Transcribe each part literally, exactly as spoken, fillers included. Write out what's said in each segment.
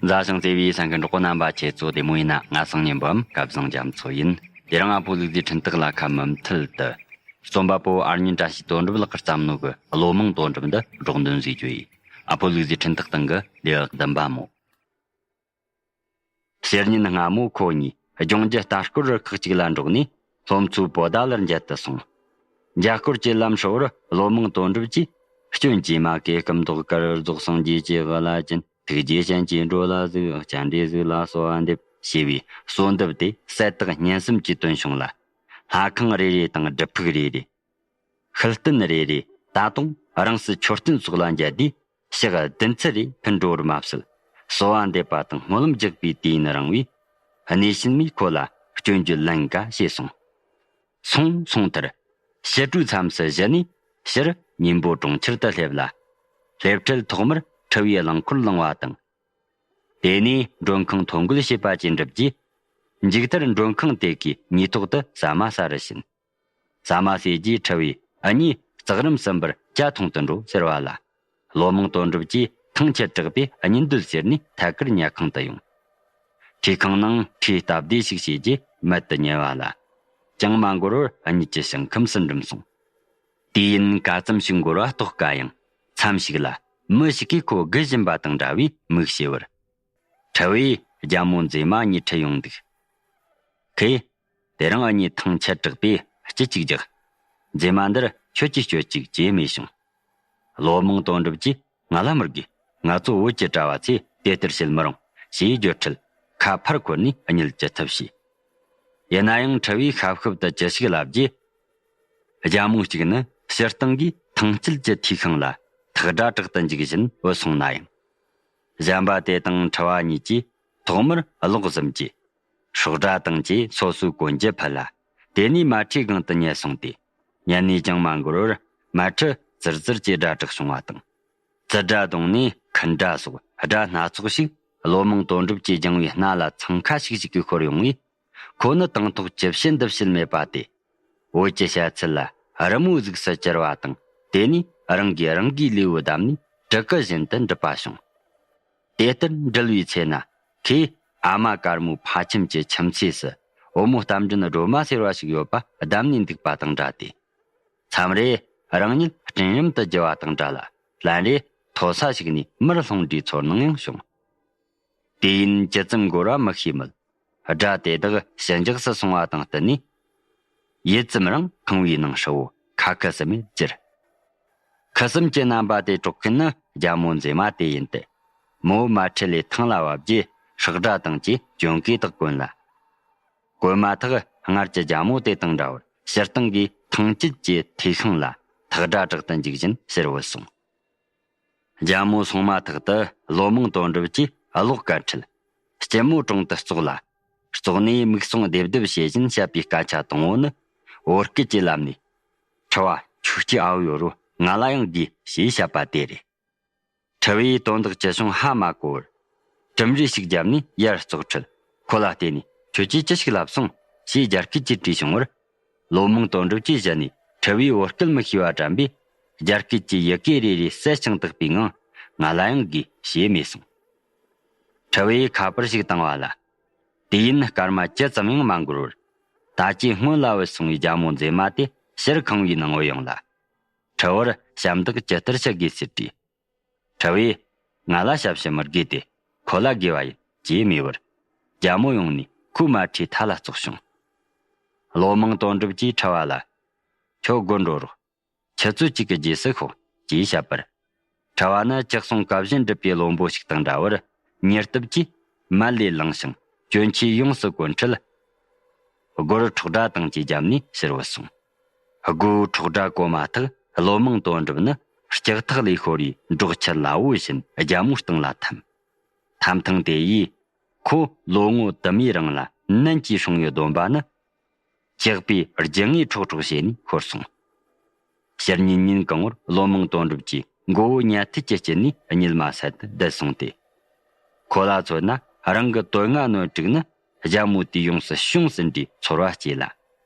མཛའ་ཞིང་བརྩེ་བའི་གསན་མཁན་གྲོགས་པོ་རྣམ་པ་ཁྱེད་ཚོ་བདེ་མོ་ཡིན་ན། ང་སང་ཉིན་འབུམ་སྐལ་བཟང་རྒྱ་མཚོ་ཡིན། དེ་རིང་ཨ་ཕོ་ལུག་རྫིའི་འཕྲིན་སྟེགས་ལ་ཁ་མུ་མཐུད་དུ། རྩོམ་པ་པོ་ཨར་ཉིན་བཀྲ་ཤིས་དོན་གྲུབ་ལགས་ཀྱིས་བརྩམས་ནོ་གི་བློ་མང་དོན་གྲུབ་འདི་སྒྲོག་འདོན་བཟོས་རྒྱུ་ཡིན། ཨ་ཕོ་ལུག་རྫིའི་འཕྲིན་སྟེགས་སྟེང་གི་ལེའུ་བདུན་པ་མོ། ཕྱི་ཉིན་སྔ་མོ་ཁོ་གཉིས་ལྗོངས་རྒྱུ་ལྟ་སྐོར་རུ་ཁག་ཅིག་ལ་འགྲོགས་ནས་ལྷོ་མཚོའི་པོ་ཏཱ་ལར་མཇལ་དུ་སོང་། མཇལ་སྐོར་གྱི་ལམ་ཧྲིལ་བོར་བློ་མང་དོན་གྲུབ་ཀྱིས། སྐྱོན་ཀྱེ་མ་གེ་སྐུ་མདོག་དཀར། རྫོགས་སངས་རྒྱས་ཀྱི་དབུ་བླ་ཅན། ཐུགས་རྗེ་ཅན་གྱི་འགྲོ་ལ་གཟིགས། སྤྱན་འདྲེན་གཟིགས་ལ་གསོལ་བ་འདེབས། ཞེས་པའི་གསོལ་འདེབས་དེ་གསལ་དག་སྙན་སེམས་ཀྱི་དོན་བྱུང་ལ། ལྷ་ཁང་རེ་རེ་དང་སྒྲུབ་ཕུག་རེ་རེ། ཤུལ་རྟེན་རེ་རེ་ད་དུང་རང་སྲིད་མཆོད་རྟེན་སོགས་ལ་མཇལ་དུས། ཞག་བདུན་ཚུན་རེ་ཕུད་འགྲོ་བར་མ་ཟད། གསོལ་བ་འདེབས་པ་དང་སྨོན་ལམ་རྒྱག་པའི་དུས་ཡུན་རིང་བས། གནས་ཆེན་མོས་ཁོ་ལ་སྐྱོན་བརྗོད་ལན་འགའ་བྱས་སོང་། སོང་སོང་མཐར། ཕྱི་དྲོའི་མཚམས་སུ་གཞི་ནས་ཕྱིར་གཉན་པོ་གྲོང་ཁྱེར་དུ་སླེབས་ལ། སླེབས་འཕྲལ་ཐོག་མར་ཁྲི་བའི་རླངས་འཁོར་ལངས་པ་དང་། དེ་ནས་མགྲོན་ཁང་ཐོ་འགོད་བྱེད་པ་བཅས་འགྲུབ་རྗེས། མཇུག་མཐར་མགྲོན་ཁང་དེ་གའི་ཉེ་ཐོག་ཏུ་ཟ་མ་ཟ་རུ་ཕྱིན། ཟ་མ་ཟས་རྗེས་ཁྲི་བས་འུ་གཉིས་ལྕགས་རམ་གསུམ་པར་ཇ་འཐུང་དུ་འགྲོ་ཟེར་བ་ལ། བློ་མང་དོན་གྲུབ་ཀྱིས་ཐང་ཆད་དྲགས་པས་གཉིད་འདོད་ཟེར་ནས་ཐད་ཀར་ཉལ་ཁང་དུ་ཡོང་། ཁྲུས་ཁང་ནང་ཁྲུས་སྟབས་བདེ་ཞིག་བྱས་རྗེས་མལ་དུ་ཉལ་བ་ལ། ཅང་མ་འགོར་བར་འུ་གཉིས་ཀྱི་ཞིང་ཁམས་སུ་འགྲིམ་སོང་། དུས་ཡུན་ག་ཙམ་ཞིག་འགོར་བ་རྟོགས་དཀའ་ཡང་། མཚམས་ཤིག་ལ་མི་ཞིག་གིས་ཁོ་སྒུག་བཞིན་པ་དང་འདྲ་བའི་མིག་ཕྱེ་བར། ཁྲི་བས་རྒྱལ་མོ་མཛེས་མ་གཉིས་ཁྲིད་ཡོང་འདུག་ཁོས། དེ་རིང་འུ་གཉིས་ཐང་ཆད་དྲགས་པས་སྐྱིད་ཅིག་རྒྱག་མཛེས་མ་འདིར་ཁྱོད་ཀྱིས་སྤྱོད་ཅིག་ཅེས་སྨྲས་བྱུང་། བློ་མང་དོན་གྲུབ་ཀྱིས་ང་ལ་མི་དགོས། ང་ཚོ་བོད་ཀྱི་གྲྭ་བ་ཚོས་དེ་ལྟར་བྱེད་མི་རུང་ཞེས་བརྗོད་འཕྲལ་ཁ་ཕར་འཁོར་ནས་གཉིད་ཅི་ཐུབ་བྱས། ཡིན་ན་ཡང་ཁྲི་བས་ཤབ་ཤུབ་ཏུ་ཅི་ཞིག་ལབ་རྗེས། རྒྱལ་མོ་གཅིག་ནི་སྤྱིར་བཏང་གིས་ཐང་དཀྱིལ་གྱི་ཐིས་ཤིང་ལ་ཐག་སྒྲ་དྲག་ཏུ་འཇུག་བཞིན་བུད་སོང་ན་ཡང་། གཞན་པ་དེ་དང་ཁྲི་བ་གཉིས་ཀྱིས་ཐོག་མར་གློག་གཟིམ་གྱི་སྲོག་སྒྲ་དང་བཅས་སོ་སོའི་གོན་རྒྱུ་ཕུད་ལ། དེ་ནས་མལ་ཁྲིའི་སྒང་དུ་ཉལ་སོང་སྟེ། ཉལ་ནས་ཅང་མ་འགོར་བར་མལ་ཁྲི་ཙིར་ཙིར་གྱི་སྒྲ་གྲགས་བྱུང་བ་དང་། ཙི་སྒྲ་གདོང་ནས་ཁུན་སྒྲ་སོགས་སྒྲ་སྣ་ཚོགས་ཤིག་བློ་མང་དོན་གྲུབ་ཀྱི་སྦྱང་བའི་སྣ་ལ་འཚང་ཁ་ཤིག་ཤིག་གིས་ཤོར་ཡོང་བས། ཁོ་ནི་དང་ཐོག་ཅི་བྱེད་འདི་བྱེད་མེད་པ་སྟེ། བོད་ཀྱི་བཤད་ཚུལ་ལ་རི་མོའི་གཟུགས་སུ་གྱུར་བ་དང་། དེ་ནས་རང་གིས་རང་གི་ལུས་པོ་བསྡམས་ནས་གྲི་གུ་བཞིན་དུ་འབྲུབ་པ་བྱུང་། དེ་ལྟར་འབྲུལ་བའི་ཚེ་ན། ཁོས་ཨ་མ་དཀར་མོའི་ཕ་ཁྱིམ་གྱི་ཁྱིམ་མཚེས་སུ་བུ་མོ་རྟ་མགྲིན་སྒྲོལ་མ་ཟེར་བ་ཞིག་ཡོད་པ་བདམས་ནས་འདུག་པ་དང་འདྲ་སྟེ། མཚམས་རེ་རང་ཉིད་སྤྲིན་རུམ་དུ་རྒྱུ་བ་དང་འདྲ་ལ། ལན་རེ་མཐོ་ས་ཞིག་ནས་མར་ལྷུང་འདྲའི་ཚོར་སྣང་ཡང་བྱུང་། དུས་ཡུན་ཇི་ཙམ་འགོར་བ་མི་ཤེས་མོད། སྒྲ་དེ་དག་ཞི་འཇགས་སུ་སོང་བ་དང་བསྟུན་ནས། ཡུད་ཙམ་རིང་ཁང་བའི་ནང་ཧྲིལ་བོ་ཁ་ཁུ་སིམ་མེར་གྱུར། ཁུ་སིམ་གྱི་རྣམ་པ་དེ་དཀྲོག་མཁན་ནི་རྒྱལ་མོ་མཛེས་མ་དེ་ཡིན་ཏེ། མོ་མལ་ཁྲི་ལས་ཐང་ལ་བབས་རྗེས་སྲོག་སྒྲ་དང་བཅས་གྱོན་གོས་དག་གོན་ལ། གོན་མ་ཐག་སྔར་གྱི་རྒྱལ་མོ་དེ་དང་འདྲ་བར་སྤྱིར་བཏང་གིས་ཐང་དཀྱིལ་གྱི་ཐིས་ཤིང་ལ་ཐག་སྒྲ་དྲག་ཏུ་འཇུག་བཞིན་ཕྱིར་བུད་སོང་། རྒྱལ་མོ་སོང་མ་ཐག་ཏུ་བློ་མང་དོན་གྲུབ་ཀྱིས་གློག་བཀལ་འཕྲལ། སྐྱིད་མོ་དྲུང་དུ་བཙོག་ལ། བཙོག་ནས་མིག་ཟུང་རྡེབ་རྡེབ་བྱེད་བཞིན་བཤད་པའི་སྐད་ཆ་དང་པོ་ནི། བོད་སྐད་ཀྱི་ལམ་ནས། ཁྲི་བ། ཁྱོད་ཀྱི་ཨ་བོ་ཡོད་རོ། ང་ལ་ཡང་དགོས་ཞེས་བཤད་པ་དེ་རེད། ཁྲི་བས་དོན་དག་ཅི་བྱུང་ཧ་མ་གོ་བར། གྲིམ་རུས་ཤིག་བརྒྱབ་ནས་ཡར་བཙོག་འཕྲལ། ཁོ་ལ་བལྟས་ནས་ཁྱོད་ཀྱིས་ཅི་ཞིག་ལབ་སོང་ཞེས་རྒྱ་སྐད་ཀྱིས་དྲིས་བྱུང་བར། བློ་མང་དོན་གྲུབ་ཀྱིས་གཞི་ནས་ཁྲི་བས་བོད་སྐད་མི་ཤེས་པ་དྲན་པས། རྒྱ་སྐད་ཀྱི་ཡི་གེ་རེ་རེ་གསལ་ཞིང་དག་པའི་ངང་། ང་ལ་ཡང་དགོས་ཞེས་སྨྲས་སོང་། ཁྲི་བས་ཁ་པར་ཞིག་བཏང་བ་ལ། དུས་ཡུན་སྐར་མ་ཇི་ཙམ་ཡང་མ་འགོར་བར། ད་ཅི་སྔོན་ལ་བུད་སོང་བའི་རྒྱལ་མོ་མཛེས་མ་དེ་ཕྱིར་ཁང་བའི་ནང་བུད་ཡོང་ལ། ཁྲི་བར་ཞབས་འདེགས་ཇི་ལྟར་ཞུ་དགོས་ཟེར་དྲིས། ཁྲི་བས། ང་ལ་ཞབས་ཞུ་མི་དགོས་ཏེ། ཁོ་ལ་དགོས་པ་ཡིན་ཅེས་སྨྲས་པར། རྒྱལ་མོ་ཡོང་ནས་ཁོའི་མལ་ཁྲིའི་མཐའ་ལ་བཙོག་བྱུང་། བློ་མང་དོན་གྲུབ་ཀྱིས་ཁྲི་བ་ལ། ཁྱོད་སྒོར་འགྲོ་རོགས། ཆུ་ཚོད་གཅིག་གི་རྗེས་སུ་ཤོག་ཅེས་བཤད་པར། ཁྲི་བ་ནི་ཇག་སོང་བཀའ་བཞིན་སྒྲུབ་པའི་བློན་པོ་ཞིག་དང་འདྲ་བར། མྱུར་སྟབས་ཀྱིས་མལ་ལས་ལངས་ཤིང་གྱོན་ཆས་ཡོངས་སུ་གོན་འཕྲལ། སྒོར་འཕྲོག་སྒྲ་དང་བཅས་བརྒྱབ་ནས་ཕྱིར་བུད་སོང་། སྒོའི་འཕྲོག་སྒྲ་གོ་མ་ཐག་བློ་མང་དོན་གྲུབ་ནི་ལྕགས་ཐག་ལས་ཤོར་བའི་འབྲོག་ཁྱི་སླ་བོ་བཞིན་རྒྱལ་མོའི་སྟེང་ལ་འཐམས། འཐམ་ཐེངས་དེ་ཡིས་ཁོ་ལོ་ངོ་དུ་མའི་རིང་ལ་ནན་གྱིས་སྲུང་བའི་སྡོམ་པ་ནི། ཇག་པས་རྒྱུ་དངོས་འཕྲོག་འཕྲོག་བྱས་ནས་ཤོར་སོང་། ཕྱི་ཉིན་ཉིན་གང་བོར་བློ་མང་དོན་གྲུབ་ཀྱིས་མགོ་བོ་ཉལ་ཐུལ་གྱི་དཀྱིལ་ནས་གཉིད་མ་སད་དུ་བསྡད་སོང་སྟེ། ཁོ་ལ་མཚོན་ན་རང་གི་དོན་ལྔ་ནོར་དྲུག་ནི་རྒྱལ་མོ་དེས་ཡོངས་སུ་བྱུང་ཟིན་པའི་ཚོར་བ་སྐྱེས་ལ།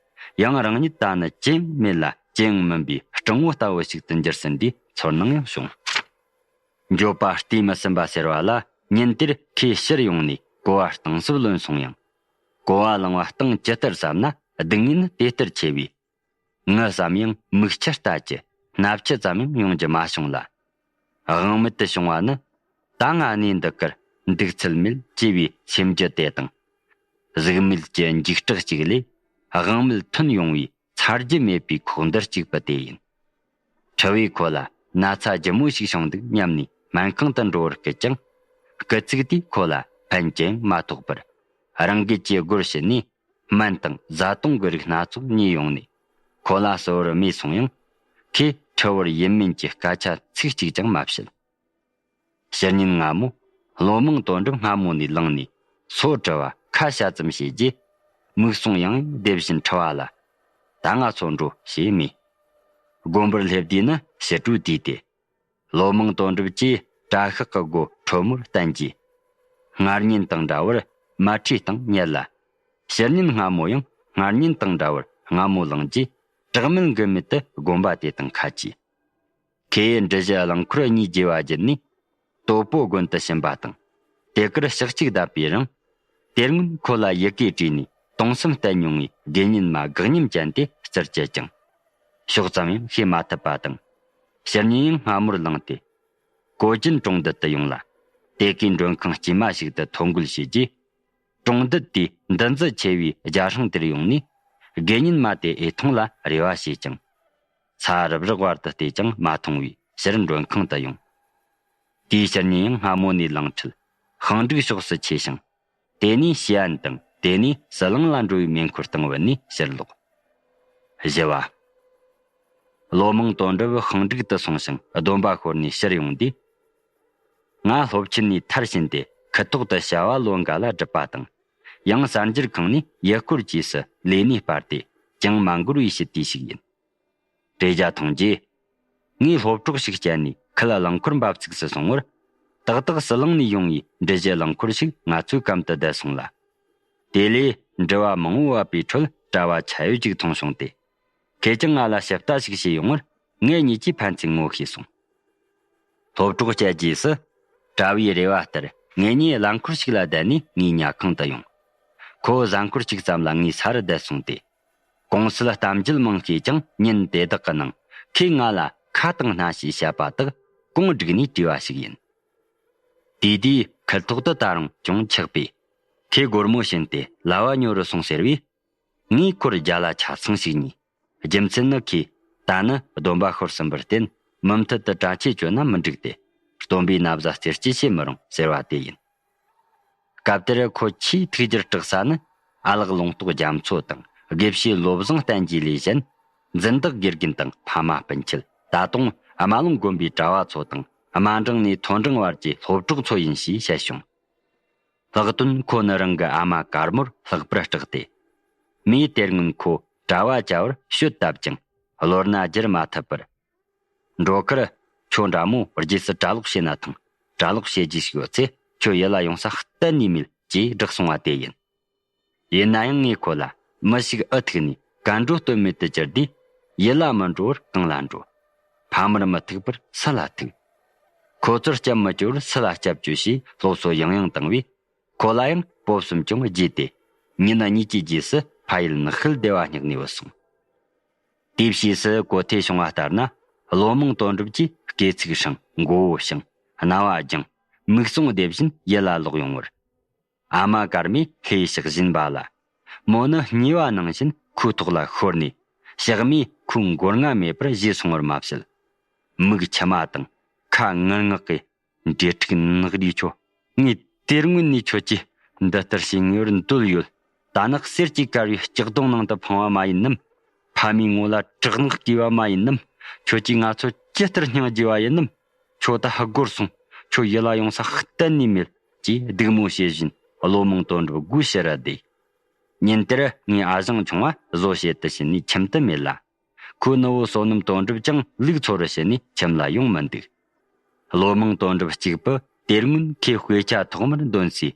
ཡང་རང་ཉིད་ད་ནི་ཅི་ཡང་མེད་ལ་ཅི་ཡང་མིན་པའི་སྤྲང་བོ་ལྟ་བུ་ཞིག་ཏུ་འགྱུར་ཟིན་པའི་ཚོར་སྣང་ཡང་བྱུང་། འགྱོད་པ་ལྟོས་མི་ཟིན་པ་ཟེར་བ་ལ་ ཉིན་དེར་ཁོས་ཕྱིར་ཡོང་ནས་གོ་བ་གཏིང་ཟབ་ལོན་སོང་ཡང་། གོ་བ་བླངས་པ་གཏིང་ཇི་ལྟར་ཟབ་ན་སྡུག་བསྔལ་དེ་ལྟར་ཆེ་བས། ངའི་བསམ་ཡང་མིག་ཆུ་ལྟ་ཅི་སྣབས་ཆུ་ཙམ་ཡང་ཡོང་རྒྱུ་མ་བྱུང་ལ། དབང་མེད་དུ་བྱུང་བ་ནི། ད་ང་གནས་འདི་ཀར་འདུག་ཚུལ་མེད་ཅེས་པའི་སེམས་རྒྱུད་དེ་དང་། གཟུགས་མེད་ཀྱི་འཇིགས་སྐྲག་ཅིག་ལས། དབང་མེད་ཐོན་ཡོང་བའི་ཚ་རྒྱུ་མེད་པའི་ཁོག་འདར་གཅིག་པུ་དེ་ཡིན། ཁྲི་བས་ཁོ་ལ་ན་ཚ་ལྗིད་མོ་ཞིག་བྱུང་འདུག་སྙམ་ནས་སྨན་ཁང་དུ་འགྲོ་བར་སྐུལ་ཀྱང་། སྐུལ་ཚིག་དེས་ཁོ་ལ་ཕན་ཅི་ཡང་མ་ཐོགས་པར། རང་འགུལ་གྱིས་སྒོར་ཕྱིན་ནས། སྨན་དང་བཟའ་བཏུང་གི་རིགས་སྣ་ཚོགས་ཉོས་ཡོང་ནས། ཁོ་ལ་གསོལ་བར་སྨྲས་སོང་ཡང་། ཁོས་ཁྲི་བར་ཡིན་མིན་གྱི་སྐད་ཆ་ཚིག་གཅིག་ཀྱང་མ་བཤད། ཕྱི་ཉིན་སྔ་མོ། ལོ་མང་དོན་གྲུབ་སྔ་མོ་ནས་ལངས་ནས། སོ་བྲུ་བ་ཁ་བྱ་ཙམ་བྱས་རྗེས། མིག་ཟུང་ཡང་ཡང་བལྡེབས་བཞིན་ཁྲི་བ་ལ། ད་ང་ཚོ་འགྲོ་ཞེས་སྨྲས། དགོན་པར་སླེབས་དུས་ནི་ཕྱི་དྲོའི་དུས་ཏེ། ལོ་མང་དོན་གྲུབ་ཀྱིས་གྲྭ་ཤག་གི་སྒོ་ཁྲོ་མོར་བསྟན་རྗེས། སྔར་ཉིན་དང་འདྲ་བར་མལ་ཁྲིའི་སྟེང་ཉལ་ལ། ཕྱི་ཉིན་སྔ་མོ་ཡང་སྔར་ཉིན་དང་འདྲ་བར་སྔ་མོ་ལངས་རྗེས། གྲགས་མེད་འགུལ་མེད་དུ་དགོན་པ་དེ་དང་ཁ་གྱེས། ཁོས་འབྲི་གཞི་རླངས་འཁོར་གཉིས་རྒྱས་པ་བརྒྱུད་ནས་སྟོད་པོ་དགོན་དུ་ཕྱིན་པ་དང་། དེ་གར་ཞག་གཅིག་བསྡད་པའི་རིང་། དེ་སྔོན་ཁོ་ལ་ཡི་གེ་བྲིས་ནས་དུང་སེམས་བསྟན་མྱོང་བའི་དགེ་བསྙེན་མ་དགག་ཉམས་ཅན་དེ་རྩར་བཅད་ཀྱང་། ཕྱོགས་ཙམ་ཡང་ཤེས་མ་ཐུབ་པ་དང་། ཕྱི་ཉིན་ཡང་སྔ་མོར་ལངས་ཏེ། གོ་ཅིན་གྲོང་རྡལ་དུ་ཡོང་ལ། དེ་གའི་མགྲོན་ཁང་དཀྱུས་མ་ཞིག་ཏུ་ཐོ་འགོད་བྱས་རྗེས། གྲོང་རྡལ་དེའི་འདུ་འཛི་ཆེ་བའི་རྒྱ་སྲང་དེར་ཡོང་ནས། དགེ་བསྙེན་མ་དེ་ཨེ་མཐོང་ལ་རེ་བ་བྱས་ཀྱང་། ས་རུབ་རག་བར་དུ་བལྟས་ཀྱང་མ་མཐོང་བས་ཕྱིར་མགྲོན་ཁང་དུ་ཡོང་། དེའི་ཕྱིར་ཉིན་ཡང་སྔ་མོ་ནས་ལངས་འཕྲལ་ཤིང་འབྲུག་ཕྱོགས་སུ་ཆས་ཤིང་། དེ་ནས་ཞི་ཨན་དང་དེ་ནས་ཟི་ལིང་ལ་འགྲོ་བའི་མེ་འཁོར་སྟེང་བུད་ནས་ཕྱིར་ལོག། བཞི་བ། ལོ་མང་དོན་གྲུབ་ཤིང་འབྲུག་ཏུ་སོང་ཞིང་སྡོམ་པ་ཤོར་ནས་ཕྱིར་ཡོང་དུས། ང་སློབ་ཆེན་ནས་མཐར་ཕྱིན་ཏེ་ཁུ་ཐོག་ཏུ་བྱ་བ་ལོ་འགའ་ལ་སྒྲུབ་པ་དང་། ཡང་གསར་འགྱུར་ཁང་ནས་ཡུལ་སྐོར་བཅས་སུ་ལས་གནས་སྤར་ཏེ་ཅང་མ་འགོར་བའི་ཕྱིར་དུས་ཤིག་ཡིན། བྲེ་རྒྱ་ཐོང་རྗེས། ངས་སློབ་གྲོགས་ཤིག་བསྐྱལ་ནས་ཁུལ་རླངས་འཁོར་འབབ་ཚུགས་སུ་སོང་བར། ཏག་ཏག་ཟི་ལིང་ནས་ཡོང་བའི་འབྲི་གཞི་རླངས་འཁོར་ཞིག་ང་ཚོའི་གམ་དུ་བསྡད་སོང་ལ། དེ་ལས་འགྲུལ་བ་མང་བོ་བབས་པའི་ཁྲོད་གྲྭ་བ་ཆ་ཡོད་ཅིག་མཐོང་བྱུང་སྟེ། ཁོས་ཀྱང་ང་ལ་ཞིབ་ལྟ་ཞིག་བྱས་ཡོང་བར། ངེད་གཉིས་ཀྱིས་ཕན་ཚུན་ངོ་ཤེས་སོང་། སློབ་གྲོགས་བསྐྱལ་རྗེས་སུ། གྲྭ་བའི་རེ་བ་ལྟར་ངེད་གཉིས་རླངས་འཁོར་ཞིག་ལ་བསྡད་ནས་ངའི་ཉལ་ཁང་དུ་ཡོང་། ཁོ་གཟའ་འཁོར་གཅིག་ཙམ་ལ་ངའི་སར་བསྡད་སོང་སྟེ། གུང་སེང་གཏམ་རྒྱུད་མང་བྱས་ཀྱང་ཉིན་དེ་དག་གི་ནང་ཁོས་ང་ལ་ཁ་དང་སྣ་ཞེས་བཤད་པ་དག་གོང་བསྒྲིགས་ནས་བྲིས་པ་ཞིག་ཡིན། དེ་དུས་ཁུལ་ཐོག་ཏུ་ད་རུང་ཅུང་ཆགས་པས། ཁོས་སྒོར་མོ་བྱིན་ཏེ་ལྭ་བ་ཉོ་རུ་སོང་ཟེར་བས། ངས་ཁོར་རྒྱ་ལྭ་ཆ་ཚང་ཞིག་ཉོས། རྒྱུ་མཚན་ནི་ཁོས་ད་ནི་སྡོམ་པ་ཤོར་ཟིན་པར་བརྟེན་མུ་མཐུད་དུ་གྲྭ་ཆས་གྱོན་ན་མི་འགྲིག་སྟེ། སྟོན་པའི་ན་བཟའ་རྩེར་སྐྱེལ་བྱེད་མི་རུང་ཟེར་བ་དེ་ཡིན། སྐབས་དེར་ཁོ་ཆེས་ཐུགས་རྒྱུད་སྐྲག་ས་ནི། ཨ་ལགས་ལུང་རྟོགས་རྒྱ་མཚོ་དང་དགེ་བཤེས་བློ་བཟང་བསྟན་རྒྱས་ལས་གཞན། འཛིན་བདག་དགེ་རྒན་དང་ཕ་མ་སྤུན་མཆེད། ད་དུང་རྨ་ལུང་དགོན་པའི་གྲྭ་བ་ཚོ་དང་། རྨ་འབྲིང་ནས་མཐོ་འབྲིང་བར་གྱི་སློབ་གྲོགས་ཚོ་ཡིན་ཞེས་བཤད་བྱུང་། ལྷག་དོན་ཁོ་ནི་རང་གི་ཨ་མ་དཀར་མོར་ལྷག་པར་སྐྲག་སྟེ། མིས་དེ་སྔོན་ཁོ་གྲྭ་བ་བྱ་བར་ཞུ་བཏབ་ཀྱང་བློ་སྣ་བསྒྱུར་མ་ཐུབ་པར། འགྲོ་ཁར། ཁྱོད་འདྲ་མོ་རྗེས་སུ་གྲྭ་ལོག་བྱེད་ན་ཐང་། གྲྭ་ལོག་བྱེད་རྒྱུ་ཞིག་ཡོད་ཚེ་ཁྱོད་ཡིད་ལ་ཡོང་ས་གཏན་ནས་མེད་ཅེས་བསྒྲགས་སོང་བ་དེ་ཡིན། ཡིན་ན་ཡང་ངས་ཁོ་ལ་མི་ཞིག་ཨུ་ཐུག་ནས་གན་འགྲོ་སྟོན་མེད་དུ་གྱུར་དུས། ཡིད་ལ་མི་འགྲོ་བར་གང་ལ་འགྲོ། ཕ་མར་མི་ཐུག་པར་སུ་ལ་ཐུག། ཁོ་ཚོར་སྐྱབས་མི་བཅོལ་བར་སུ་ལ་སྐྱབས་བཅོལ་ཞེས་སློབ་གསོ་ཡང་ཡང་བཏང་བས། ཁོ་ལ་ཡང་སྤོབས་སེམས་ཀྱང་རྒྱས་ཏེ། ཉིན་གཉིས་ཀྱི་རྗེས་སུ་ཕ་ཡུལ་ནགས་ཤུལ་སྡེ་བ་སྙེགས་ནས་བུད་སོང་། དེའི་ཕྱིས་སུ་གོ་ཐོས་བྱུང་བ་ལྟར་ན། བློ་མང་དོན་གྲུབ་ཀྱིས་སྐེ་ཚིགས་སྲིང་། མགོ་བོ་བཤང་། རྣ་བ་བརྒྱངས། མིག་ཟུང་བདེ་བཞིན་ཡིད་ལ་ལོག་ཡོང་བར། ཨ་མ་དཀར་མོས་ལྷོད་ཞག་བཞིན་པ་ལ། མོ་ནི་སྨྱོས་པ་ནང་བཞིན་ཁོའི་ཐོག་ལ་ཤོར་ནས། ཞག་མིས་ཁོའི་མགོ་རྔ་མེད་པར་བཞེས་སོང་བར་མ་ཟད། མིག་མཆི་མ་དང་ཁ་ངར་ངག་གིས། འབྲེལ་ཕྲུག་ནག་རིས་ཁྱོད། ངས་དེ་སྔོན་ནས་ཁྱོད་ཀྱིས་འདི་ལྟར་བྱེད་ངེས་པར་འདོད་ཡོད། ད་ནི་གསེར་གྱིས་དཀར་བའི་ལྕགས་སྡོང་ནང་དུ་འཕངས་པ་མ་ཡིན་ནམ། ཕ་མའི་ངོ་ལ་དྲག་སྣང་བསྐུས་པ་མ་ཡིན་ནམ། ཁྱོད་ཀྱིས་ང་ཚོ་ཇི་ལྟར་སྙིང་རྗེ་བ་ཡིན་ནམ། ཁྱོད་ད་ཧ་གོ་སོང་། ཁྱོད་ཡིད་ལ་ཡོང་ས་གཏན་ནས་མེད། ཅེས་སྡིགས་མོ་བྱེད་བཞིན་བློ་མང་དོན་གྲུབ་སྒོའི་ཕྱི་རུ་བསྡད། ཉིན་དེར་ངའི་ཨ་ཞང་ཆུང་བ་བཟོ་བྱེད་དུ་ཕྱིན་ནས་ཁྱིམ་དུ་མེད་ལ། ཁོའི་ནུ་བོ་བསོད་ནམས་དོན་གྲུབ་ཀྱང་ལུག་འཚོ་རུ་ཕྱིན་ནས་ཁྱིམ་ལ་ཡོང་མི་འདུག། བློ་མང་དོན་གྲུབ་གཅིག་པུ་དེ་སྔོན་ཁོས་དཔེ་ཆ་ཐོག་མར་འདོན་སའི་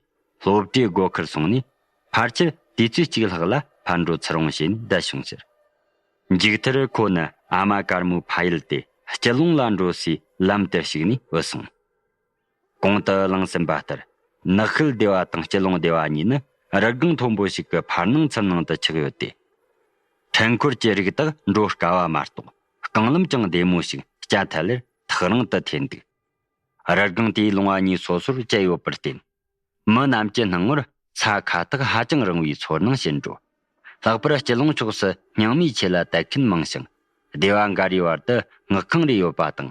སློབ་གྲྭའི་སྒོ་ཁར་སོང་ནས། ཕལ་ཆེར་དུས་ཚོད་གཅིག་ལྷག་ལ་ཕར་འགྲོ་ཚུར་འོང་བྱས་ནས་བསྡད་བྱུང་ཟེར། མཇུག་མཐར་ཁོ་ནི་ཨ་མ་དཀར་མོའི་ཕ་ཡུལ་ཏེ་སྐྱིད་ལུང་ལ་འགྲོ་སའི་ལམ་དུ་ཞུགས་ནས་བུད་སོང་། གོང་དུ་གླེང་ཟིན་པ་ལྟར། ནགས་ཤུལ་སྡེ་བ་དང་སྐྱིད་ལུང་སྡེ་བ་གཉིས་ནི་རི་སྒང་མཐོན་པོ་ཞིག་གི་ཕར་ནང་ཚུར་ནང་དུ་ཆགས་ཡོད་དེ། འཕྲུལ་འཁོར་གྱི་རིགས་དག་འགྲོ་དཀའ་བ་མ་གཏོགས། རྐང་ལམ་ཀྱང་བདེ་མོ་ཞིག་བསྐྱལ་ཐལ་ལེར་ཐག་རིང་དུ་ཐོན་འདུག། རི་སྒང་དེའི་ལུང་བ་གཉིས་སོ་སོར་བཅད་ཡོད་པར་བརྟེན། མི་རྣམས་ཀྱི་སྣང་ངོར་ས་ཁ་ཐག་ཧ་ཅང་རིང་བའི་ཚོར་སྣང་སྐྱེ་འགྲོ། ལྷག་པར་སྐྱིད་ལུང་ཕྱོགས་སུ་སྙིང་མོའི་ཆོས་ལ་དད་མཁན་མང་ཞིང་། སྡེ་བ་འགའ་རེའི་བར་དུ་ངག་ཁང་རེ་ཡོད་པ་དང་།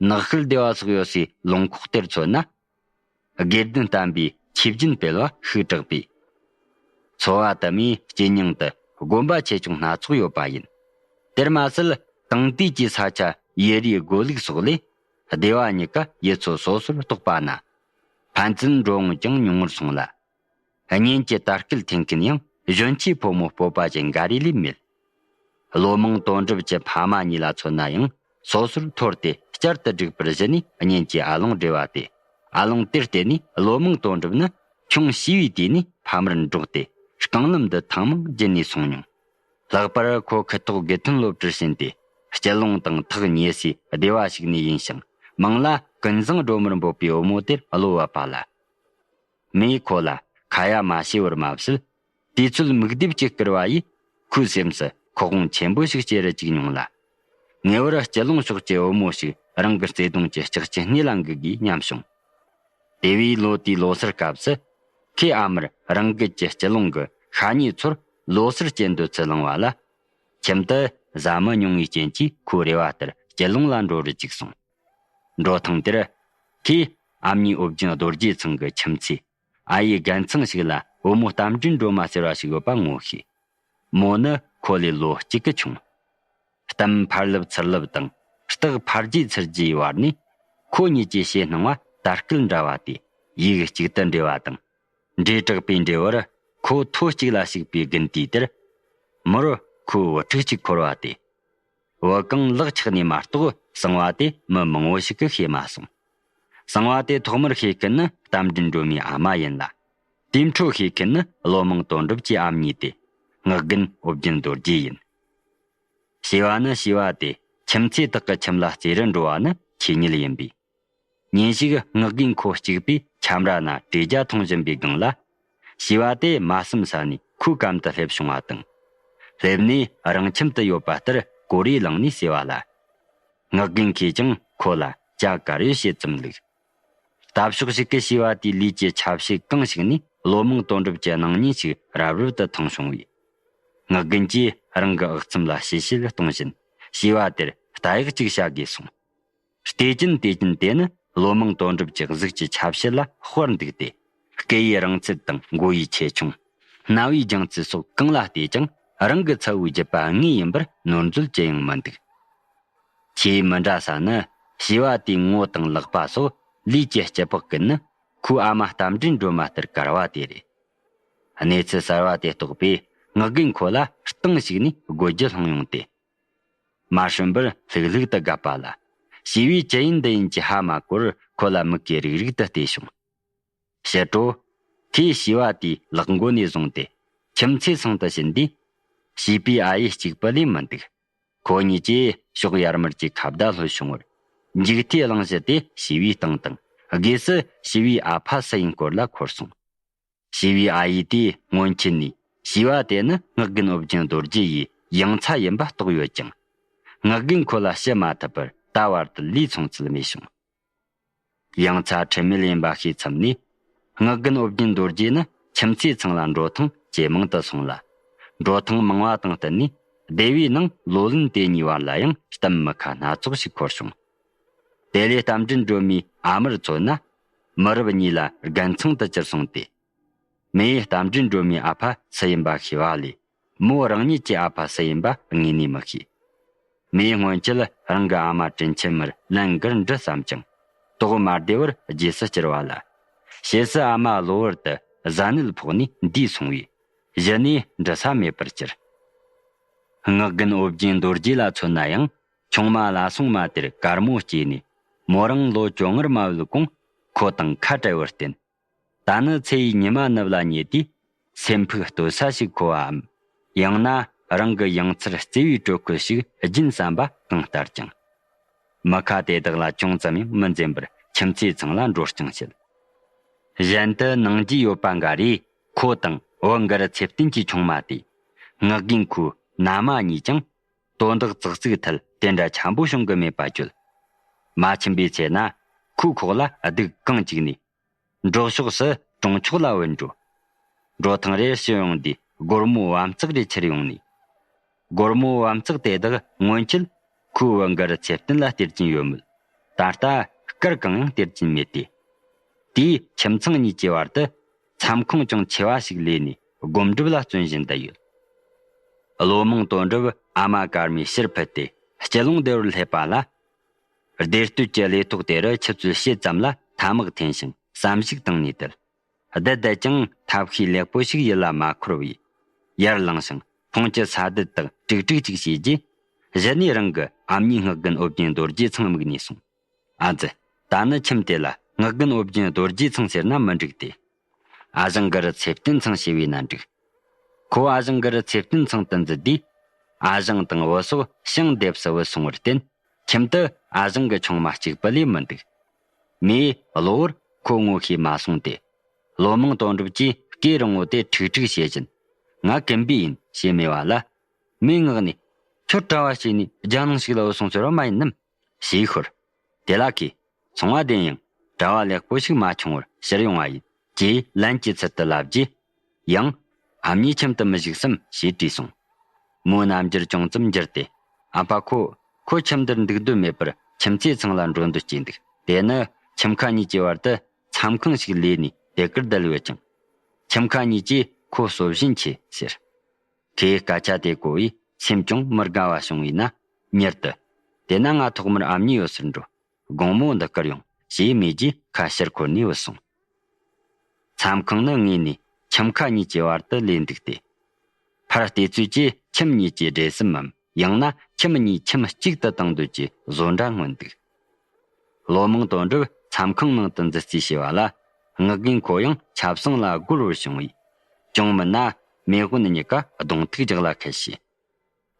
ནགས་ཤུལ་སྡེ་བ་སོགས་ཡོད་སའི་ལུང་ཁོག་དེར་མཚོན་ན། དགེ་ལྡན་བསྟན་པའི་ཆོས་སྦྱིན་སྤེལ་བ་ཤུགས་དྲག་པས། འཚོ་བ་དུ་མའི་སྤྱི་སྙིང་དུ་དགོན་པ་ཆེ་ཆུང་སྣ་ཚོགས་ཡོད་པ་ཡིན། དེར་མ་ཟད་དེང་དུས་ཀྱི་ས་ཆ་ཡུལ་རིའི་སྒོ་ལུགས་སོགས་ལས། སྡེ་བ་གཉིས་ཀ་ཡུལ་ཚོ་སོ་སོར་གཏོགས་པ་ན། ཕན་ཚུན་འགྲོ་འོང་ཀྱང་ཉུང་ངུར་སོང་ལ། གཉེན་གྱི་དར་སྐུལ་འཐེན་མཁན་ཡང་གཞོན་སྐྱེས་ཕོ་མོ་སྤོབས་པ་ཅན་འགའ་རེ་ལས་མེད། ལོ་མང་དོན་གྲུབ་ཀྱི་ཕ་མ་གཉིས་ལ་མཚོན་ན་ཡང་སོ་སོར་འཐོར་ཏེ་བསྐྱར་དུ་བསྒྲིགས་པར་གཞི་ནས་གཉེན་གྱི་ཨ་ལོང་སྦྲེལ་བ་སྟེ། ཨ་ལོང་དེར་བརྟེན་ནས་ལོ་མང་དོན་གྲུབ་ནི་ཆུང་བྱིས་པའི་དུས་ནས་ཕ་མར་འགྲོགས་ཏེ་རྐང་ལམ་འདི་ཐེངས་མང་བརྒྱུད་ནས་སོང་མྱོང་། ལྷག་པར་ཁོ་ཁུ་ཐོག་དགེ་ཐོན་སློབ་གྲྭར་ཕྱིན་ཏེ་སྐྱིད་ལུང་དང་ཐག་ཉེ་སའི་སྡེ་བ་ཞིག་ནས་ཡིན་ཞིང་། མིང་ལ་ཀུན་བཟང་སྒྲོལ་མར་འབོད་པའི་བུ་མོ་དེར་བློ་བབས་པ་ལ། མོས་ཁོ་ལ་ཁ་ཡ་མ་བྱས་པར་མ་བཤད། དུས་ཚོད་མིག་རྡེབ་ཀྱིས་བསྐུལ་བ་ཡིས་ཁོའི་སེམས་སུ་ཁོག་དབང་ཆེན་པོ་ཞིག་སྐྱེ་རུ་བཅུག་མྱོང་ལ། ངེས་པར་སྐྱིད་ལུང་ཕྱོགས་ཀྱི་བུ་མོ་ཞིག་རང་གི་བརྩེ་དུང་གི་ལྕགས་ཀྱི་སྣེ་ལ་འགུག་དགོས་སྙམ་བྱུང་། དེ་བས་ལོ་དེའི་ལོ་སར་སྐབས་སུ། ཁོས་ཨ་མར་རང་འགུལ་གྱིས་སྐྱིད་ལུང་གི་ཤ་ཉེ་ཚོར་ལོ་སར་སྐྱེལ་འདོད་ཚུལ་གླེང་བ་ལ། ཁྱིམ་དུ་བཟའ་མི་ཉུང་བའི་རྐྱེན་གྱིས་ཁོའི་རེ་བ་ལྟར་སྐྱིད་ལུང་ལ་འགྲོ་རུ་བཅུག་སོང་། འགྲོ་ཐེངས་དེར། ཁོས་ཨ་མྱེས་ཨོ་རྒྱན་རྡོ་རྗེ་ཚང་གི་ཁྱིམ་མཚེས་ཨ་ཡེ་རྒན་ཚང་ཞིག་ལ་བུ་མོ་རྟ་མགྲིན་སྒྲོལ་མ་ཟེར་བ་ཞིག་ཡོད་པ་ངོ་ཤེས། མོ་ནི་ཁོ་ལས་ལོ་གཅིག་གི་ཆུང་། གཏམ་ཕར་ལབ་ཚུར་ལབ་དང་རྟགས་ཕར་རྒྱས་ཚུར་རྒྱས་ཡི་བར་ནས། ཁོ་གཉིས་ཀྱི་ཞེད་སྣང་བ་དར་སྐུད་འདྲ་བ་དེ་ཡིད་གཅིག་ཏུ་འདྲེས་པ་དང་། འདྲེས་དྲགས་པའི་འབྲས་བུར་ཁོ་ཐོ་གཅིག་ལ་ཞུགས་པའི་དགུན་དུས་དེར། མོར་ཁོའི་བུ་ཕྲུག་ཅིག་འཁོར་བ་དེ། བུ་གང་ལག་ཆགས་ནས་མ་གཏོགས་གསང་བ་དེ་མི་མང་བོ་ཞིག་གིས་ཤེས་མ་སོང་། གསང་བ་དེ་ཐོག་མར་ཤེས་མཁན་ནི་རྟ་མགྲིན་སྒྲོལ་མའི་ཨ་མ་ཡིན་ལ། དེའི་འཕྲོ་ཤེས་མཁན་ནི་བློ་མང་དོན་གྲུབ་ཀྱི་ཨ་མྱེས་ཏེ། ངག་རྒན་ཨོ་རྒྱན་རྡོ་རྗེ་ཡིན། བྱིས་པ་ནི་བྱིས་པ་སྟེ་ཁྱིམ་མཚེས་དག་གི་ཁྱིམ་ལ་རྩེ་རུ་འགྲོ་བ་ནི་ཆོས་ཉིད་ཡིན་པས། ཉིན་ཞིག་ངག་རྒན་ཁོ་གཅིག་པུས་ཁྱམས་ར་ན་དྲོས་ཇ་འཐུང་བཞིན་པའི་སྒང་ལ། བྱིས་པ་དེ་མ་བསམ་ས་ནས་ཁོའི་གམ་དུ་སླེབས་བྱུང་བ་དང་། སླེབས་ནས་རང་ཁྱིམ་དུ་ཡོད་པ་ལྟར་གོ་རེ་བླངས་ནས་ཟེར་བ་ལ། ངག་རྒན་གྱིས་ཀྱང་ཁོ་ལ་ཇ་དཀར་ཡོལ་བྱེད་ཙམ་ལུགས། ལྟ་ཕྱོགས་ཤིག་གི་བྱིས་པ་དེའི་ལུས་ཀྱི་ཆ་བྱད་གང་ཞིག་ནས་བློ་མང་དོན་གྲུབ་ཀྱི་སྣང་བརྙན་ཞིག་རབ་རིབ་ཏུ་ཐོན་བྱུང་བས། ངག་རྒན་གྱིས་རང་གི་ཨག་ཚོམ་ལ་ཞིབ་དཔྱད་གཏོང་བཞིན་བྱིས་པ་དེར་ལྟ་གཡག་ཅིག་བྱ་དགོས་གསུངས། བལྟས་ཀྱིན་བལྟས་ཀྱིན་དེ་ནི་བློ་མང་དོན་གྲུབ་ཀྱི་གཟུགས་ཀྱི་ཆ་བྱད་ལ་དཔར་འདུག་སྟེ། སྐེ་ཡི་རིང་ཚད་དང་མགོ་ཡི་ཆེ་ཆུང་། རྣ་བའི་རྒྱང་ཚད་སོགས་གང་ལ་བལྟས་ཀྱང་རང་གི་ཚ་བོའི་རྒྱུད་པ་དངོས་ཡིན་པར་ནོར་འཛོལ་ཅི་ཡང་མི་འདུག། ཆེས་མི་འདྲ་ས་ནི་བྱིས་པ་དེའི་ངོ་དང་ལག་པ་སོགས་ལུས་ཀྱི་སྐྱི་པགས་ཀུན་ནི་ཁོའི་ཨ་མ་རྟ་མགྲིན་སྒྲོལ་མ་ལྟར་དཀར་བ་དེ་རེད། གནས་ཚུལ་གསར་བ་དེ་རྟོགས་པས་ངག་རྒན་ཁོ་ལ་སྟེང་ཞིག་ནས་དགོད་རྒྱུ་སློང་ཡོང་སྟེ། མ་བསྲུན་པར་ལྷུག་ལྷུག་ཏུ་དགབ་པ་ལ། བྱིས་པས་ཅི་ཡིན་འདི་ཡིན་གྱི་ཧ་མ་གོ་བར་ཁོ་ལ་མིག་གིས་རིག་རིག་ཏུ་བལྟས་བྱུང་། ཕྱི་དྲོ། ཁོས་བྱིས་པ་དེའི་ལག་མགོ་ནས་བཟུང་སྟེ་ཁྱིམ་མཚེས་ཚང་དུ་ཕྱིན་དུས། བྱིས་པའི་ཨ་ཡེ་གཅིག་པུ་ལས་མི་འདུག། ཁོ་གཉིས་ཀྱིས་ཕྱོགས་ཡར་མར་གྱི་ཁ་བརྡ་ལྷོད་བྱུང་བར། མཇུག་མཐའི་གླེང་གཞི་དེ་བྱིས་པའི་སྟེང་དང་སྒོས་སུ་བྱིས་པའི་ཨ་ཕ་སུ་ཡིན་སྐོར་ལ་འཁོར་སོང་། བྱིས་པའི་ཨ་ཡེ་དེས་སྔོན་ཆད་ནས་བྱིས་པ་དེ་ནི་ངག་རྒན་ཨོ་རྒྱན་རྡོ་རྗེ་ཡི་ཡང་ཚ་ཡིན་པ་རྟོགས་ཡོད་ཀྱང་། ངག་རྒན་ཁོ་ལ་ཞུ་མ་ཐུབ་པར་ད་བར་དུ་ལུས་ཚང་ཚུལ་མེད་བྱུང་། ཡང་ཚ་ཁྲིམས་མེད་ཡིན་པ་ཤེས་ཚར་ནས། ངག་རྒན་ཨོ་རྒྱན་རྡོ་རྗེ་ནི་ཁྱིམ་མཚེས་ཚང་ལ་འགྲོ་ཐེངས་ཇེ་མང་དུ་སོང་ལ། འགྲོ་ཐེངས་མང་བ་དང་བསྟུན་ནས་སྡེ་བའི་ནང་ལོ་ལོན་དེ་གཉིས་བར་ལ་ཡང་གཏམ་མི་ཁ་སྣ་ཚོགས་ཤིག་འཁོར་བྱུང་། དེ་ལས་རྟ་མགྲིན་སྒྲོལ་མའི་ཨ་མར་མཚོན་ན། མི་རབས་གཉིས་ལ་རྒན་ཚང་དུ་གྱུར་སོང་སྟེ། མོས་རྟ་མགྲིན་སྒྲོལ་མའི་ཨ་ཕ་སུ་ཡིན་པ་ཤེས་པ་ལས། མོ་རང་ཉིད་ཀྱི་ཨ་ཕ་སུ་ཡིན་པ་དངོས་ནས་མི་ཤེས། མོས་སྔོན་ཆད་རང་གི་ཨ་མ་དྲིན་ཆེན་མར་ལན་འགར་འདྲི་བསམ་ཀྱང་། དོགས་མ་བདེ་བར་རྗེས་སུ་བསྐྱུར་བ་ལ། ཕྱིས་སུ་ཨ་མ་གློ་བུར་དུ་གཟའ་ནད་ཕོག་ནས་འདས་སོང་བས། གཞི་ནས་འདྲི་ས་མེད་པར་གྱུར། ངག་རྒན་ཨོ་རྒྱན་རྡོ་རྗེ་ལ་མཚོན་ན་ཡང་། ཆུང་མ་ལ་སོང་མ་དེར་དཀར་མོ་སྐྱེས་ནས། མོ་རང་ལོ་བཅོ་ལྔར་མ་བུད་གོང་ཁོ་དང་ཁ་བྲལ་བར་བརྟེན། ད་ནི་ཚེ་ཡི་ཉི་མ་ནུབ་ལ་ཉེ་དུས། སེམས་ཕུགས་ལྟོས་ས་ཞིག་མཁོ་བའམ། ཡང་ན་རང་གི་ཡང་ཚར་བརྩེ་བའི་དྲོད་ཁོལ་ཞིག་སྦྱིན་བསམ་པ་གང་ལྟར་ཀྱང་། མི་ཁ་དེ་དག་ལ་ཅུང་ཙམ་ཡང་མི་འཛེམ་པར་ ཁྱིམ་མཚེས་ཚང་ལ་འགྲོ་རྐྱང་བྱེད། གཞན་དུ་ནང་རྒྱུས་ཡོད་པ་འགའ་རེས་ཁོ་དང་བུ་འགར་ཚེ་བརྟན་གྱི་ཆུང་མ་དེ། ངག་རྒན་ཁོའི་མནའ་མ་གཉིས་ཀྱང་དོན་དག་ཙག་ཙིག་ཐད་དེ་འདྲ་འཁྱམ་པོ་བྱུང་གི་མེད་པ་བརྗོད། མ་ཕྱིན་པའི་ཚེ་ན་ཁོའི་ཁོག་ལ་སྡུག་གང་བཅུག་ནས། འབྲོག་ཕྱོགས་སུ་གྲོང་ཆོག་ལ་བུད་འགྲོ། འགྲོ་ཐེངས་རེར་ཕྱིར་ཡོང་དུས་སྒོར་མོ་བབ་ཚག་རེ་ཁྱེར་ཡོང་ནས། སྒོར་མོ་བབ་ཚག་དེ་དག་སྔོན་ཆད་ཁོའི་བུ་འགར་ཚེ་བརྟན་ལ་སྟེར་གྱིན་ཡོད་མོད། ད་ལྟ་སྐར་གང་ཡང་སྟེར་གྱིན་མེད་དེ། དེས་ཁྱིམ་ཚང་གཉིས་ཀྱི་བར་དུ་མཚམས་ཁང་ཅུང་ཆེ་བ་ཞིག་ལས་ནས་སྒོམ་སྒྲུབ་ལ་བརྩོན་བཞིན་བསྡད་ཡོད། བློ་མང་དོན་གྲུབ་ཨ་མ་ཀརྨའི་ཕྱིར་ཕུད་དེ་སྐྱིད་ལུང་སྡེ་བར་སླེབས་པ་ལ། སྡེ་སྟོད་ཀྱི་ལས་ཐོག་དེ་རུ་ཆུ་ཚོད་ཕྱེད་ཙམ་ལ་ཐ་མག་འཐེན་ཞིང་བསམ་གཞིག་བཏང་ནས་བསྡད། བསྡད་བསྡད་ཀྱང་ཐབས་ཤེས་ལེགས་པོ་ཞིག་ཡིད་ལ་མ་འཁོར་བས། ཡར་ལངས་ཤིང་ཕུང་གྱི་ས་རྡུལ་དག་དཀྲུག་དཀྲུག་ཅིག་བྱས་རྗེས། གཞི་ནས་རང་གི་ཨ་མྱེས་སྔགས་རྒན་ཨོ་རྒྱན་རྡོ་རྗེ་ཚང་དམིགས་ནས་སོང་། ཨ་ཙི། ད་ནི་ཁྱིམ་དེ་ལ་སྔགས་རྒན་ཨོ་རྒྱན་རྡོ་རྗེ་ཚང་ཟེར་ན་མི་འགྲིག་སྟེ། ཨ་ཞང་གུ་རུ་ཚེ་བརྟན་ཚང་ཞེས་པས་ན་འགྲིག། ཁོ་ཨ་ཞང་གུ་རུ་ཚེ་བརྟན་ཚང་དུ་འཛུལ་དུས། ཨ་ཞང་དང་བུ་སོགས་ཞིང་འདེབས་སུ་བུད་སོང་བར་བརྟེན། ཁྱིམ་དུ་ཨ་ཞང་གི་ཆུང་མ་གཅིག་པུ་ལས་མི་འདུག། མོས་གློ་བུར་ཁོ་ངོ་ཤེས་མ་སོང་སྟེ། བློ་མང་དོན་གྲུབ་ཀྱིས་སྐེ་རིང་བོ་དེ་ཁྲིག་ཁྲིག་བྱེད་བཞིན། ང་ཀིམ་པི་ཡིན་ཞེས་སྨྲས་པ་ལ། མོའི་ངག་ནས། ཁྱོད་གྲྭ་བ་བྱས་ནས་རྒྱ་ནང་ཞིག་ལ་བུད་སོང་ཟེར་བ་མ་ཡིན་ནམ། ཞེས་ཤོར། དེ་ལ་ཁོས། སོང་བ་བདེན་ཡང་གྲྭ་བ་ལེགས་པོ་ཞིག་མ་བྱུང་བར་ཕྱིར་ཡོང་བ་ཡིན། ཅེས་ལན་གྱི་ཚུལ་དུ་ལབ་རྗེས། ཡང་། ཨ་མྱེས་ཁྱིམ་དུ་མི་བཞུགས་སམ་ཞེས་དྲིས་སོང་། མོའི་རྣམ་འགྱུར་ཅུང་ཙམ་འགྱུར་ཏེ། ཨ་ཕ་ཁོ། ཁོ་ཁྱིམ་འདིར་འདུག་འདོད་མེད་པར་ཁྱིམ་མཚེས་ཚང་ལ་འགྲོ་འདོད་སྐྱེས་འདུག། དེ་ནི་ཁྱིམ་ཁ་གཉིས་ཀྱི་བར་དུ་མཚམས་ཁང་ཞིག་ལས་ནས་དེ་གར་བསྡད་ཡོད་ཅིང་། ཁྱིམ་ཁ་གཉིས་ཀྱིས་ཁོ་གསོ་བཞིན་མཆིས་ཟེར། ཁོས་སྐད་ཆ་དེ་གོ་བས་སེམས་ཅུང་མི་དགའ་བ་བྱུང་བས་ན། མྱུར་དུ། དེ་ན་ང་ཐོག་མར་ཨ་མྱེས་ཡོད་སར་འགྲོ། དགོང་མོ་འདི་གར་ཡོང་ཞེས་སྨྲས་རྗེས་ཁ་ཕྱིར་འཁོར་ནས་བུད་སོང་། མཚམས་ཁང་ནི་དངོས་ནས་ཁྱིམ་ཁ་གཉིས་ཀྱི་བར་དུ་ལས་འདུག་སྟེ། ཕར་བལྟས་ཚོད་ཀྱིས་ཁྱིམ་གཉིས་ཀྱི་འབྲེལ་ཟམ་མམ་ཡང་ན་ཁྱིམ་གཉིས་ཁྱིམ་གཅིག་ཏུ་བཏང་འདོད་ཀྱི་བཟོ་འདྲ་མངོན་འདུག། བློ་མང་དོན་གྲུབ་མཚམས་ཁང་ནང་དུ་འཛུལ་རྩིས་བྱས་པ་ལ། སྔགས་རྒན་ཁོ་ཡང་ཆབ་གསང་ལ་རྒོལ་བར་བྱུང་བས། ཅུང་མིན་ན་མེས་དབོན་གཉིས་ཀ་གདོང་ཐུག་རྒྱག་ལ་ཁད་བྱས།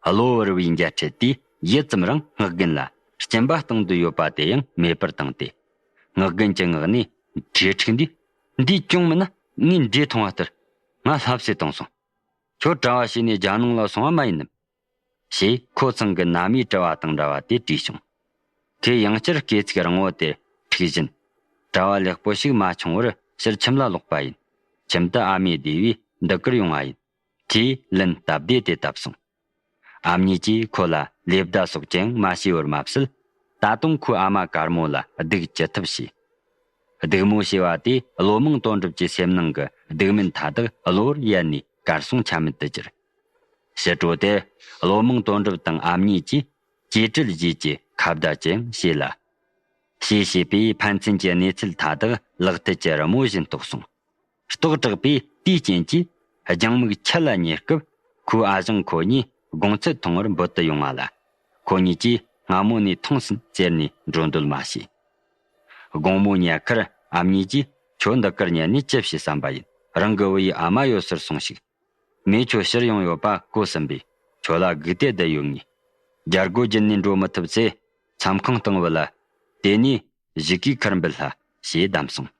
གློ་བུར་བའི་འཇའ་འཕྲད་དུས་ཡུད་ཙམ་རིང་སྔགས་རྒན་ལ་སྐྱིན་པ་གཏོང་འདོད་ཡོད་པ་དེ་ཡང་མེད་པར་བཏང་སྟེ། སྔགས་རྒན་གྱི་ངག་ནས་གྲོས་འཁྲིག་འདི། འདིས་ཅུང་མིན་ན་ངའི་འདྲེ་མཐོང་བ་ལྟར་ང་ལྷ་བསད་བཏང་སོང་། ཁྱོད་གྲྭ་བ་བྱས་ནས་རྒྱ་ནང་ལ་སོང་བ་མ་ཡིན་ནམ། ཞེས་ཁོ་ཚང་གི་མནའ་མའི་དྲི་བ་དང་འདྲ་བ་དེ་དྲིས་བྱུང་། ཁོས་ཡང་བསྐྱར་སྐད་ཚིག་རིང་བོ་དེ་འཁྲིག་བཞིན། གྲྭ་བ་ལེགས་པོ་ཞིག་མ་བྱུང་བར་ཕྱིར་ཁྱིམ་ལ་ལོག་པ་ཡིན། ཁྱིམ་དུ་ཨ་མས་བདེ་བས་འདི་གར་ཡོང་བ་ཡིན། ཅེས་ལན་སྟབས་བདེ་དེ་བཏབ་སོང་། ཨ་མྱེས་ཀྱིས་ཁོ་ལ་ལེ་བདའ་སོགས་ཀྱང་མ་བྱས་པར་མ་ཟད། ད་དུང་ཁོའི་ཨ་མ་དཀར་མོ་ལ་སྡུག་ཅི་ཐུབ་བྱས། སྡིགས་མོ་བྱས་པ་དེས་བློ་མང་དོན་གྲུབ་ཀྱི་སེམས་ནང་གི་སྡིག་སྨོན་མཐའ་དག་གློ་བུར་ཡལ་ནས་གར་སོང་ཆ་མེད་དུ་གྱུར། ཕྱི་དྲོ་དེར་བློ་མང་དོན་གྲུབ་དང་ཨ་མྱེས་ཀྱིས་གྲོས་བསྡུར་རྗེས་ཀྱི་ཁ་བརྡ་ཅིག་བྱས་ལ། ཞེས་བྱས་པས་ཕན་ཚུན་གྱི་གནས་ཚུལ་མཐའ་དག་ལག་མཐིལ་གྱི་རི་མོ་བཞིན་རྟོགས་སོང་། རྟོགས་དྲགས་པས་དེའི་རྐྱེན་གྱིས་སྦྱང་མིག་ཆུ་ལ་ཉེ་སྐབས་ཁོའི་ཨ་ཞང་ཁོ་གཉིས་དགོང་ཚད་འཐུང་བར་འབོད་དུ་ཡོང་བ་ལ། ཁོ་གཉིས་ཀྱིས་སྔ་མོ་ནས་འཐུང་ཟིན་ཟེར་ནས་འགྲོ་འདོད་མ་བྱས། དགོང་མོ་ཉལ་ཁར་ཨ་མྱེས་ཀྱིས། ཁྱོད་འདི་གར་ཉལ་ནས་ཅི་བྱེད་བསམ་པ་ཡིན། རང་གི་བུ་ཡི་ཨ་མ་ཡོད་སར་སོང་ཞིག། མོས་ཁྱོད་ཕྱིར་ཡོང་ཡོད་པ་གོ་ཟིན་པས་ཁྱོད་ལ་སྒུག་སྟེ་བསྡད་ཡོད་ངེས། རྒྱལ་སྒོ་བརྒྱུད་ནས་འགྲོ་མི་ཐུབ་ཚེ་མཚམས་ཁང་སྟེང་བུད་ལ། དེ་ནས་གཞིས་ཀའི་ཁར་འབུད་ལ་ཞེས་གདམས་སོང་།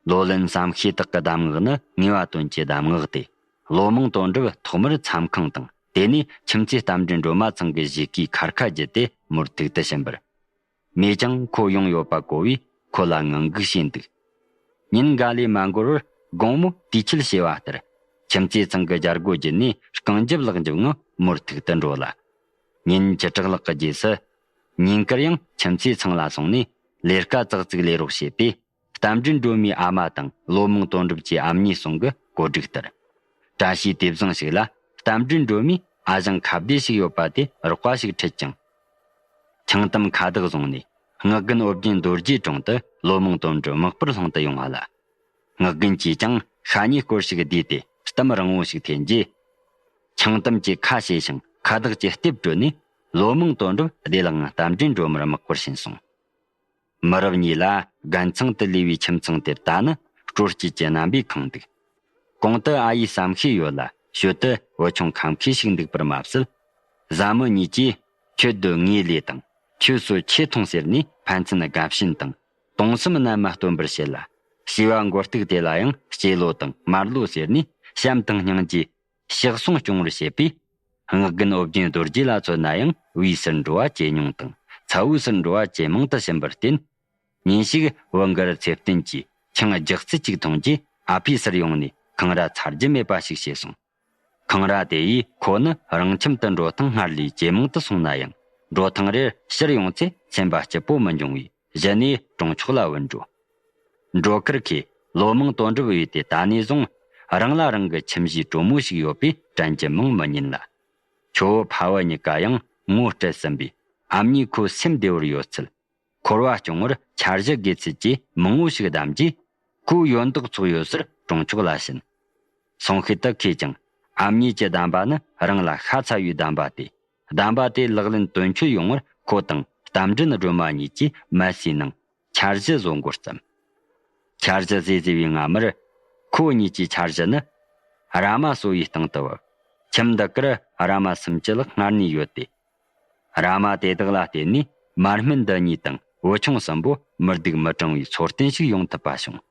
ལོ་ལོན་བསམ་ཤེས་དག་གི་གདམས་ངག་ནི་ངེས་པ་དོན་གྱི་གདམས་ངག་སྟེ། བློ་མང་དོན་གྲུབ་ཐོག་མར་མཚམས་ཁང་དང་དེ་ནས་ཁྱིམ་མཚེས་རྟ་མགྲིན་སྒྲོལ་མ་ཚང་གི་གཞིས་ཀའི་ཁར་ཁ་བརྒྱུད་དེ་མུར་ཐུག་ཏུ་ཕྱིན་པར། མོས་ཀྱང་ཁོ་ཡོང་ཡོད་པ་གོ་བས་ཁོ་ལ་ངང་སྒུག་བྱས་འདུག། ཉིན་འགའ་ལས་མ་འགོར་བར་དགོང་མོ་དུས་ཆད་བྱས་པ་ལྟར་ཁྱིམ་མཚེས་ཚང་གི་རྒྱལ་སྒོ་བརྒྱུད་ནས་རྐང་རྒྱབ་ལག་འཇབ་ངང་མུར་ཐུག་ཏུ་འགྲོ་ལ། ཉིན་བཅུ་ཕྲག་ལྷག་གི་རྗེས་སུ། ཉིན་དཀར་ཡང་ཁྱིམ་མཚེས་ཚང་ལ་སོང་ནས་ལས་ཀ་ཙག་ཙིག་ལས་རོགས་བྱས་པས། རྟ་མགྲིན་སྒྲོལ་མའི་ཨ་མ་དང་བློ་མང་དོན་གྲུབ་ཀྱི་ཨ་མྱེས་ཟུང་གི་གོ་སྒྲིག་ལྟར། བཀྲ་ཤིས་དེ་བཟང་ཞིག་ལ་རྟ་མགྲིན་སྒྲོལ་མའི་ཨ་ཞང་ཁ་བདེ་ཞིག་ཡོད་པ་དེ་རོགས་པ་ཞིག་ཁྲིད་ཅིང་། ཆང་དམ་ཁ་བདག་བཟུང་ནས་སྔགས་རྒན་ཨོ་རྒྱན་རྡོ་རྗེའི་དྲུང་དུ་བློ་མང་དོན་གྲུབ་དམག་པར་སློང་དུ་ཡོང་བ་ལ། སྔགས་རྒན་གྱིས་ཀྱང་ཤ་ཉེ་སྐོར་ཞིག་བསྡུས་ཏེ་གཏམ་རིང་བོ་ཞིག་འཐེན་རྗེས། ཆང་དམ་གྱི་ཁ་བྱས་ཤིང་ཁ་བདག་གྱི་ལྟེབ་དྲོད་ནས་བློ་མང་དོན་གྲུབ་བདེ་བླག་ངང་རྟ་མགྲིན་སྒྲོལ་མར་དམག་པར་ཕྱིན་སོང་། མི་རབས་གཉིས་ལ་རྒན་ཚང་དུ་ལུས་པའི་ཁྱིམ་ཚང་དེར་ད་ནི་སྤྲོ་སྐྱིད་ཀྱི་རྣམ་པས་ཁེངས་འདུག། གོང་དུ་ཨ་ཡེས་བསམ་ཤེས་ཡོད་ལ་ཞོལ་དུ་བུ་ཆུང་ཁམ་ཁས་ཤིག་འདུག་པར་མ་ཟད། བཟའ་མི་གཉིས་ཀྱིས་ཁྱོད་སྡོད་ངས་ལས་དང་ཁྱོད་གསོད་ཁྱེད་འཐུང་ཟེར་ནས་ཕན་ཚུན་དགའ་ཞེན་དང་ དུང་གསུམ་རྣལ་མ་སྟོན་པར་བྱེད་ལ། བྱིས་པ་མགོ་སྟུག་དེ་ལ་ཡང་སྐྱེ་ལོ་དང་དམར་ལོ་ཟེར་ནས་བྱམས་དང་སྙིང་རྗེ། ཕྱག་ཟུང་སྐྱོང་བར་བྱེད་པས། སྔགས་རྒན་ཨོ་རྒྱན་རྡོ་རྗེ་ལ་མཚོན་ན་ཡང་བའི་སར་འགྲོ་བ་ཇེ་ཉུང་དང་ཚ་བའི་སར་འགྲོ་བ་ཇེ་མང་དུ་ཕྱིན་པར་བརྟེན། ཉིན་ཞིག་བུ་འགར་ཚེ་བརྟན་གྱིས་ཆང་རྒྱག་ཚུལ་གཅིག་མཐོང་རྗེས་ཨ་ཕའི་སར་ཡོང་ནས་འཁང་ར་ཚར་རྒྱུ་མེད་པ་ཞིག་བྱས་སོང་། འཁང་ར་དེ་ཡིས་ཁོ་ནི་རང་ཁྱིམ་དུ་འགྲོ་སྟངས་སྔར་ལས་ཇེ་མང་དུ་སོང་ན་ཡང་འགྲོ་ཐེངས་རེར་ཕྱིར་ཡོང་ཚེ་སེམས་པ་སྐྱིད་པོ་མི་འབྱུང་བས་གཞི་ནས་གྲོང་ཆོག་ལ་བུད་འགྲོ། འགྲོ་ཁར་ཁོས་ལོ་མང་དོན་གྲུབ་ཡོད་དེ་ད་ནས་བཟུང་རང་ལ་རང་གི་ཁྱིམ་གཞིས་དྲོ་མོ་ཞིག་ཡོད་པས་དྲན་རྒྱུ་མང་མི་ཉན་ལ། ཁྱོ་བོ་ཕ་བུ་གཉིས་ཀ་ཡང་ངོ་སྤྲད་ཟིན་པས་ཨ་མྱེས་ཁོ་སེམས་བདེ་བོར་ཡོད་ཚུལ། འཁོར་བ་སྐྱོང་བར་འཆར་གཞི་དགོས་ཚུལ་བཅས་མང་བོ་ཞིག་བདམས་རྗེས། ཁོའི་ཡོན་བདག་ཚོགས་ཡོད་སར་གྲོང་ཆོག་ལ་ཕྱིན། སོང་ཤུལ་དུ་ཁོས་ཀྱང་ཨ་མྱེས་ཀྱི་གདམས་པ་ནི་རང་ལ་ཤ་ཚ་བའི་གདམས་པ་སྟེ། གདམས་པ་དེ་ལག་ལེན་དོན་འཁྱོལ་ཡོང་བར་ཁོ་དང་རྟ་མགྲིན་སྒྲོལ་མ་གཉིས་ཀྱིས་མལ་སའི་ནང་འཆར་གཞི་བཟོ་འགོ་བརྩམས། འཆར་གཞི་བཟོས་བཟོས་པའི་སྔ་མར། ཁོ་གཉིས་ཀྱི་འཆར་གཞི་ནི། ར་མ་གསོ་བའི་སྟེང་དུ་བབས། ཁྱིམ་འདི་ཀར་ར་མ་སུམ་ཅུ་ལྷག་སྔར་ནས་ཡོད་དེ། ར་མ་དེ་དག་ལ་བརྟེན་ནས་མར་སྨན་འདི་གཉིས་དང་བུ་ཆུང་གསུམ་པོ་མི་སྡུག་མི་གྲང་བའི་འཚོ་རྟེན་ཞིག་ཡོང་ཐུབ་པ་བྱུང་